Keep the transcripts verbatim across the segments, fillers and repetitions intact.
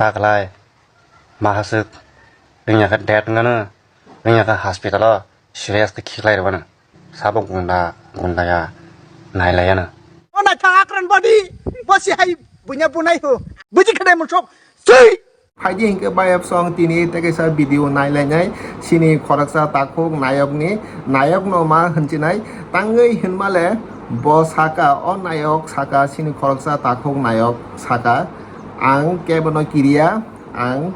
Taklai, mahaswk, wngya khe death wngano, wngya khe hospital o serious khe khiklai rwano. Sabo gunda, gunda ya, nailai yano. O naithok akran body, bo si hai bunya bunai ho. Buji khade musok, sui! Phaidi hinkhe bayapsong tini tei kaisa video nailainai, sini khoroksa takhuk nayokni, nayokno ma hinchinai, tangwi hinmale bo saka, o nayok saka, sini khoroksa takhuk nayok saka, ang kebono kiriya, ang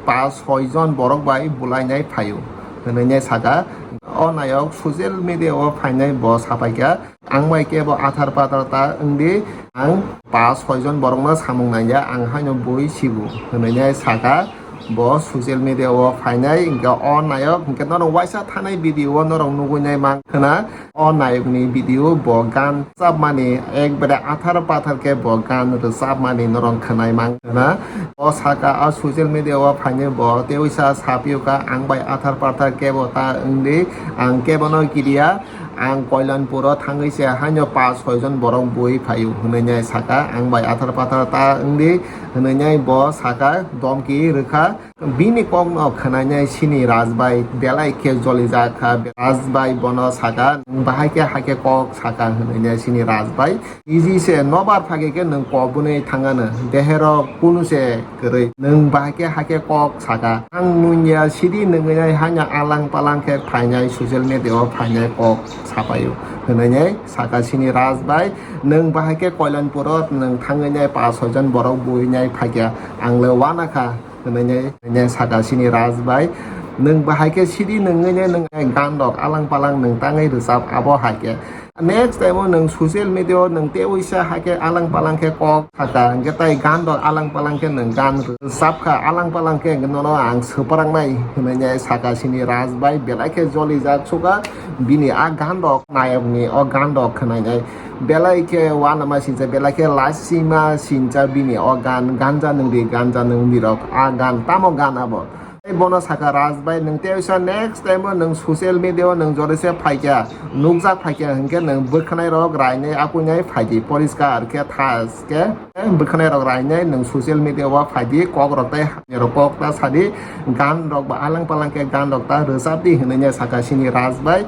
pas soi jon borok bai bulainai phaio, hwnwi nai saka. O nayok social media o phainai bo sapaikha, ang bai kebo athar pathar ta wngdi, ang pas soi jon borokno samung nangya, ang haino bui sibu, hwnwi nai saka. Bo social media o phainai, hinkhe o nayok, hinkhe norok waisa thanai video o norok nugui nai mang khna. O nayokni video bo gan rwchapmani ekbare athar pathar khe bo gan rwchapmani norok khwnai mang khna. O saka o social media o phainai bo tei uisa sapiyokha ang bai athar pathar kebo ta wngdi, ang kebono kiriya, ang Koilanpuro thangwi se haino pas soi jon borok bui phaio hwnwi nai saka, ang bai athar pathar ta wngdi hwnwi nai bo saka, domki rwkha. Bini kokno khwnainai sini Rajbai belai khe jolijak kha. Rajbai bono saka, "Nwng bahai khe hakhe kok saka," hwnwi nai sini Rajbai. Niji se nobar phage khe nwng kobonwi thangano, deherok kunu se kwrwi. "Nwng bahai khe hakhe kok saka. Ang nungya sidi nungwi nai hanya alang palang khe phainai social media o phainai kok sapaio," hwnwi nai saka sini Rajbai. "Nwng bahai khe Koilanpuro nwng thangwi nai pas soi jon borok bui nai phaikha, ang le uanakha." Hwnwi nai saka sini Rajbai, "Nwng bahai khe sidi nwngwi nai nwng gan rok alang palang nwng tangwi rwchap abo hai khe. Next time o nwng social media o nwng tei uisa hai khe alang palang khe kok saka, hinkhe tai gan rok alang palang khe nwng gan rwchap kha, alang palang khe hinkhe nono ang swprangnai," hwnwi nai saka sini Rajbai, belai khe jolijak suka bini a gan rok nayok ni o gan rok khwnai nai. Belai khe uanama sincha, belai khe lasima sincha bini o gan, "Ganja nwngdi, ganja nwngdi" rok, a gan, tamo gan abo? Tei bono saka Rajbai, "Nwng tei uisa next time o nwng social media o nwng jori se phaikha, nukjak phaikha hinkhe nwng bwkhwnai rok rainai akunai phaidi, poriskar khe thas khe bwkhwnai rok rainai nwng social media o phaidi, kok rok tei hamya rok kok ta sadi, gan rok ba alang palang khe gan rok ta rwchapdi," hwnwi nai saka sini Rajbai.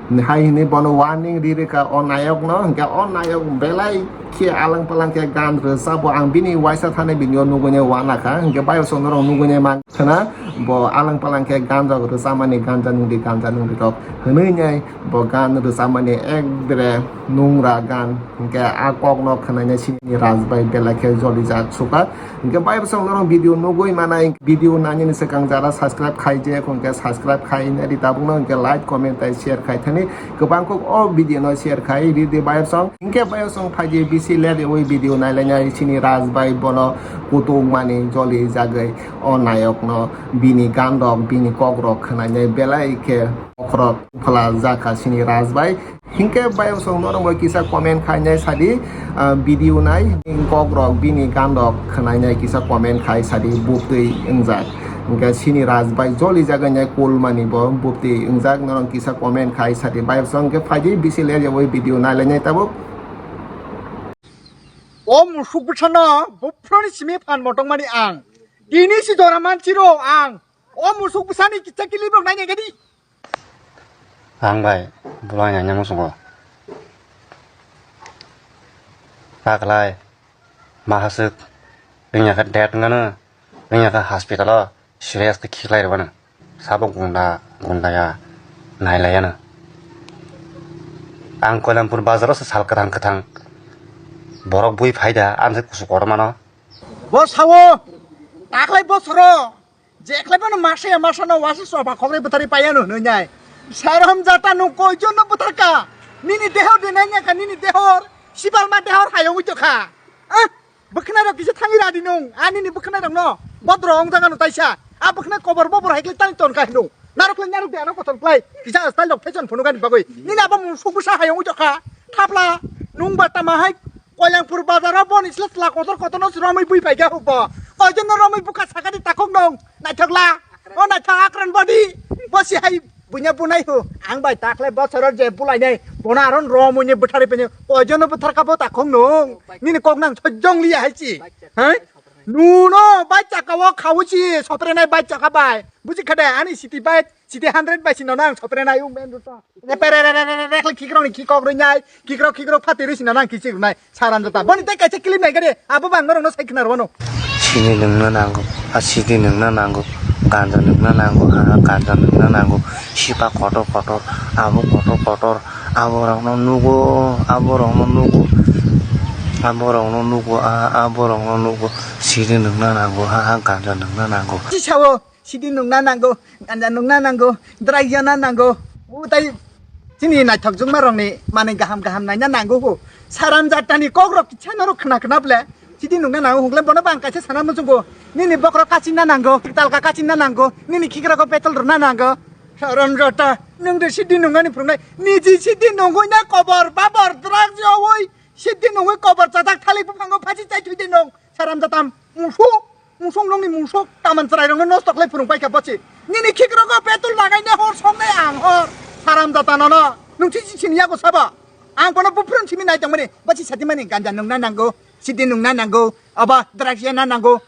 Hai hwnwi bono warning ri rwkha o nayokno, hinkhe o nayok belai khe alang palang khe gan rwchabo, ang bini uaisa thani bini o nugui nai uanakha, hinkhe bayapsong norok nugui nai mang khna bo alang palang khe gan rok rwchapmani, "Ganja nwngdi, ganja nwngdi" rok hwnwi nai bo gan rwchapmani ekbare nungra gan, hinkhe a kokno khwnainai sini Rajbai belai khe jolijak suka. Hinkhe bayapsong norok video nugui manai, video nainani swkang jara subscribe khai je, hinkhe subscribe khai nai di tabukno, hinkhe like, comment tei share khai thani. Kwbang kok o video no share khai ri di bayapsong. Hinkhe bayapsong phaidi bisi let ewi video nailainai sini Rajbai bono kutung mani joli jagwi o nayokno bini gan rok, bini kok rok khwnainai belai khe bokhorok phala jakha sini Rajbai. Hinkhe bayapsong norok bo kisa comment khainai sadi, ah, video nai, bini kok rok, bini gan rok khwnainai kisa comment khai sadi buktwi wngjak. Hinkhe sini Rajbai joli jagwi nai kulmani bo buktwi wngjak, norok kisa comment khai sadi. Bayapsong hinkhe phaidi bisi lerjagwi video nailainai tabuk. O musuk bwsano buphuruni simi phan motongmani ang. Tini si jora manchiro ang. O musuk bwsani kisa kilip rok nainai gadi. Ang bai bwlai nanya muchungo. Taklai, mahaswk, wngya khe death wngano, wngya khe hospital o serious khe khiklai rwano. Sabo gunda, gunda ya, nailai yano. Ang Koilampur bazar o se sal kwthang kwthang borok bui phai da, ang se kusu kotor mano. Bo sawo, taklai bosoro, Jekhlai bono masa ya masa no wasi soba khokre bwtharwi paiya no hwnwi nai. Sarom jata no koijon no bwtharka. Nini dehor de nai naka nini dehor. Sibalma dehor hayung ito kha. Ah, bwkhnai rok kisa thangwi radi nung. Ani ni bwkhnai rok no. Bodro ong jaga no taisa. A bwkhnai kobor bobor hai khlai tani ton kha hinung. Narok lai narok de ano kotor khlai. Kisa style rok fashion phunukani bagwi. Nini abo musuk bwsa hayung ito kha. Thapla nung ba tama hai. Koilangpur bazar o boni sle chwla kotor kotor no romwi bui paikha hupo. Koijon no romwi bwkha sakani takhuk nung. Naithok la. O naithok akran body. Bo si hai bunya bunai hu. Ang bai takhle bosor o je bulai nai. Bono aron romwi ni bwthari pini. Koijon no bwthar kha bo takhuk nung. Nini kok nang sojong liya hai chi. Hai? Nuno bai chaka o khawi si soprenai bai chaka bai. Buji khade ani city bai, city hundred bai si nono ang soprenai um ben ruto. Pere re re re re re khikrok ni khikok rinai, khikrok khikrok phati ri si nono ang kichik rinai. Saran jota. Boni tei kaisa clip nai gade. Abo bang norok no sai khna rwano. Sini nungna nango, a sidi nungna nango, ganja nungna nango, ha ha ganja nungna nango, sipa kotor kotor, abo kotor kotor, aborokno nugo, aborokno nugo, aborokno nugo, a aborokno nugo, sidi nungna nango, ha ha ganja nungna nango. Chi sao, sidi nungna nango, ganja nungna nango, drai jana nango, utai chini naithok jwngma rokni manwi gaham gaham naina nango ho. Saran jatani kok rok kisa norok khna khna ble. Chidi nungna nango hwnkhwle bono bang kaisa sana muchungo. Nini bokhorok kachimna nango, talka kachimna nango, nini khikrokgo petrol rwna nango. Haram jata, nwng de chidi nungani phwrwngnai, niji chidi nungwi na kobor babor drugs yawi, chidi nungwi kobor chajak thalik buphango phachi chai thwi de nung. Saram jata musuk, musuk nungni musuk, taman chwrairokno nosto khlai phwrwng paikha bochi. Nini khikrokgo petrol lagai ne hor song ne ang hor. Saram jata nono, nwng chisi sini yago sabo. Ang bono buphurun simi nai tongmani, bochi satimani ganja nungna nango. Sidi nungna nango, aba drugs yana nango.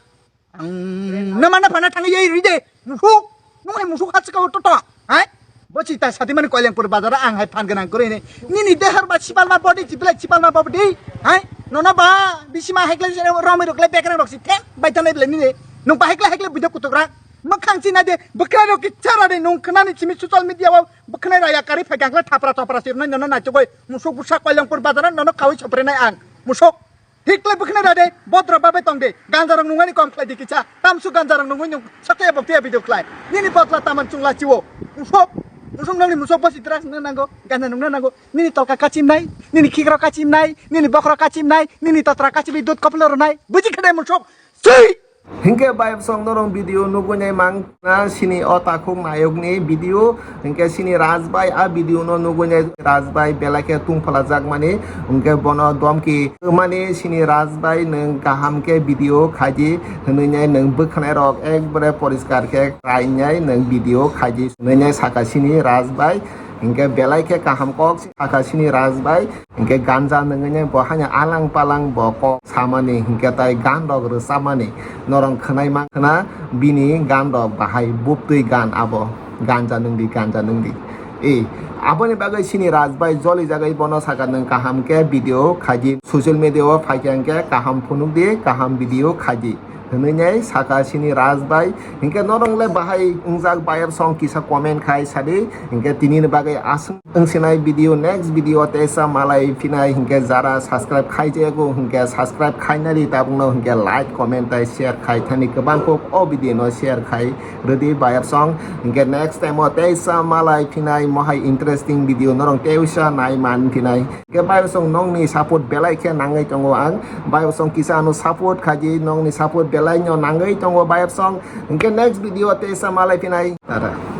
Ang namana phana thangwi yai ride, musuk, nung hai musuk hatsi kao toto, hai? Bochi ta satimani Koilengpur bazar ang hai phan gwnang kwrwi ni. Nini dehar ba sipalma body, chiplai sipalma body, hai? Nono ba bisima hai klai romwi rok klai bekrang rok si thek bai tanai belai nini. Nung ba hai klai hai klai bujo kutuk rak. Mwkhang china de, bwkhwnai rok kicha rade nung khnani simi social media o bwkhwnai raya kari phai gangla thapra thapra sirnai nono naichogoi. Musuk busa Koilengpur bazar nono kawi soprenai ang. Musuk. Hiklai bwkhwnai rade, bodra babai tong de, ganjarang nungani kom khlai di kicha, tamsu ganjarang nungwi nung sakya boktiya video khlai. Nini botla taman chungla chiwo. Musok, musok nangni musok bosi drugs nungna nango, ganja nungna nango. Nini tolka kachimnai, nini khikrok kachimnai, nini bokhorok kachimnai, nini totra kachimwi dud koplo rwnai. Buji khade musok. Sui! Hinkhe bayapsong norok video nugwi nai mang na sini o takhuk nayokni video, hinkhe sini Rajbai a video no nugwi nai Rajbai belai khe tungphala jakmani, hinkhe bono domki mani sini Rajbai nwng kaham khe video khaidi hwnwi nai nwng bwkhanai rok ekbare poriskar khe khlainai nwng video khaidi hwnwi nai saka sini Rajbai. Hinkhe belai khe kaham kok sakha sini Rajbai, hinkhe ganja nungwi bo haino alang palang bo kok samani, hinkhe tai gan rok rwchapmani norok khwnai mankha na bini gan rok bahai buptwi gan abo ganja nungdi ganja nungdi. E, aboni bagwi sini Rajbai joli jagwi bono sakha nwng kaham khe video khaidi social media o phaikhe hinkhe kaham phunukdi kaham video khaidi. Hwnwi nai saka sini Rajbai, hinkhe norok le bahai wngjak bayapsong kisa comment khai sadi, hinkhe tini ni bagwi aswk wngsinai video, next video teisa malai phinai, hinkhe jara subscribe khaijayago hinkhe subscribe khainari tabukno hinkhe like, comment tai share khai thani kwbang kok o video no share khai rwdi bayapsong, hinkhe next time o teisa malai phinai mohai interesting video norok teisa nai man phinai. Hinkhe bayapsong nokni support belai khe nangwi tongo ang. Bayapsong kisa ano support khaidi nokni support belai no nangwi tongo bayapsong. Hinkhe next video teisa malai phinai. Tata.